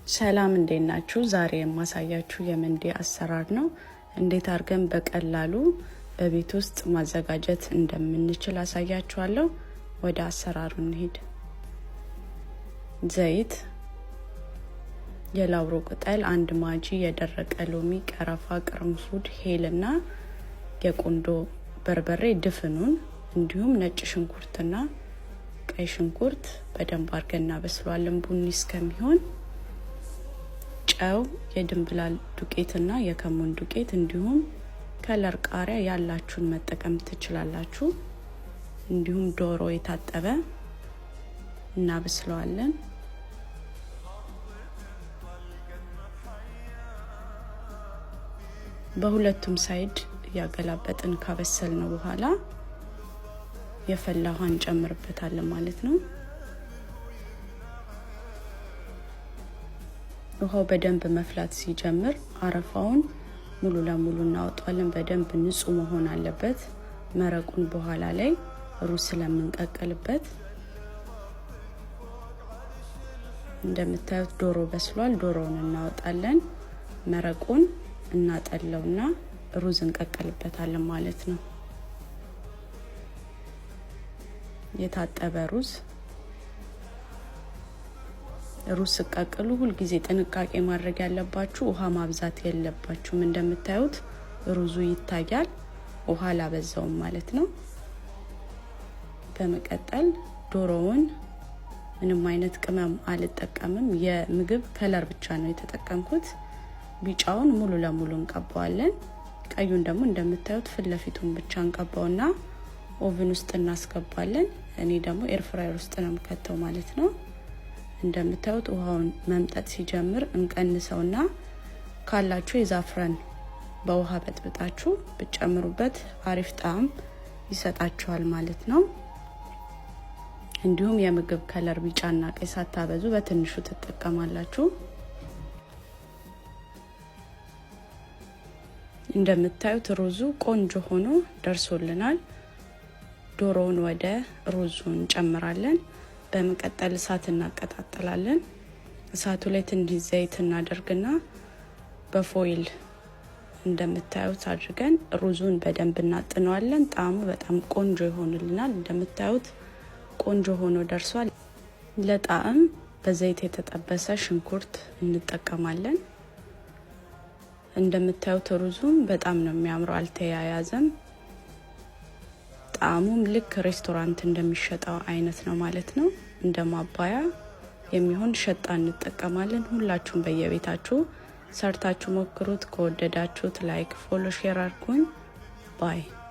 ሰላም እንዴት ናችሁ? ዛሬ የማሳያችሁ የመንዲ አሰራር ነው። እንዴት አድርገን በቀላሉ በቤት ውስጥ ማዘጋጀት እንደምንችል አሳያችኋለሁ። ወደ አሰራሩ እንሂድ። ዘይት፣ የላውሮ ቅጠል፣ አንድ ማጂ፣ የደረቀ ሎሚ፣ ቀረፋ፣ ቅርንፉድ፣ ሄልና የቁንዶ በርበሬ ድፍኑን፣ እንዲሁም ነጭ ሽንኩርትና ቀይ ሽንኩርት በደንብ አድርገን እናበስለዋለን ቡኒ እስከሚሆን። ጨው፣ የድንብላል ዱቄትና የከሙን ዱቄት እንዲሁም color ቃሪያ ያላችሁን መጠቀም ትችላላችሁ። እንዲሁም ዶሮ የታጠበ እናበስለዋለን። በሁለቱም side እያገላበጥን ካበሰልነው በኋላ የፈላ ውሃ እንጨምርበታለን ማለት ነው። ውሃው በደንብ መፍላት ሲጀምር አረፋውን ሙሉ ለሙሉ እናወጣለን። በደንብ ንጹህ መሆን አለበት። መረቁን በኋላ ላይ ሩዝ ስለምንቀቅልበት። እንደምታዩት ዶሮ በስሏል። ዶሮውን እናወጣለን። መረቁን እናጠለውና ሩዝ እንቀቅልበታለን ማለት ነው። የታጠበ ሩዝ። ሩዝ ስትቀቅሉ ሁልጊዜ ጥንቃቄ ማድረግ ያለባችሁ ውሃ ማብዛት የለባችሁም። እንደምታዩት ሩዙ ይታያል። ውሃ አላበዛውም ማለት ነው። በመቀጠል ዶሮውን ምንም አይነት ቅመም አልጠቀምም። የምግብ color ብቻ ነው የተጠቀምኩት። ቢጫውን ሙሉ ለሙሉ እንቀባዋለን። ቀዩን ደግሞ እንደምታዩት ፊት ለፊቱን ብቻ እንቀባውና oven ውስጥ እናስገባለን። እኔ ደግሞ air fryer ውስጥ ነው የምከተው ማለት ነው። እንደምታዩት ውሃውን መምጠጥ ሲጀምር እንቀንሰውና ካላችሁ የዛፍረን በውሃ በጥብጣችሁ ብትጨምሩበት አሪፍ ጣዕም ይሰጣችኋል ማለት ነው። እንዲሁም የምግብ color ቢጫና ቀይ ሳታበዙ በትንሹ ትጠቀማላችሁ። እንደምታዩት ሩዙ ቆንጆ ሆኖ ደርሶልናል። ዶሮውን ወደ ሩዙ እንጨምራለን። በመቀጠል እሳት እናቀጣጥላለን። እሳቱ ላይ ትንሽ ዘይት እናደርግና በ foil እንደምታዩት አድርገን ሩዙን በደንብ እናጥነዋለን። ጣዕሙ በጣም ቆንጆ ይሆንልናል። እንደምታዩት ቆንጆ ሆኖ ደርሷል። ለጣዕም በዘይት የተጠበሰ ሽንኩርት እንጠቀማለን። እንደምታዩት ሩዙም በጣም ነው የሚያምረው፣ አልተያያዘም። ጣዕሙም ልክ ሬስቶራንት እንደሚሸጠው አይነት ነው ማለት ነው። እንደ ማባያ የሚሆን ሸጣ እንጠቀማለን። ሁላችሁም በየቤታችሁ ሰርታችሁ ሞክሩት። ከወደዳችሁት like፣ follow፣ share አድርጉኝ። Bye.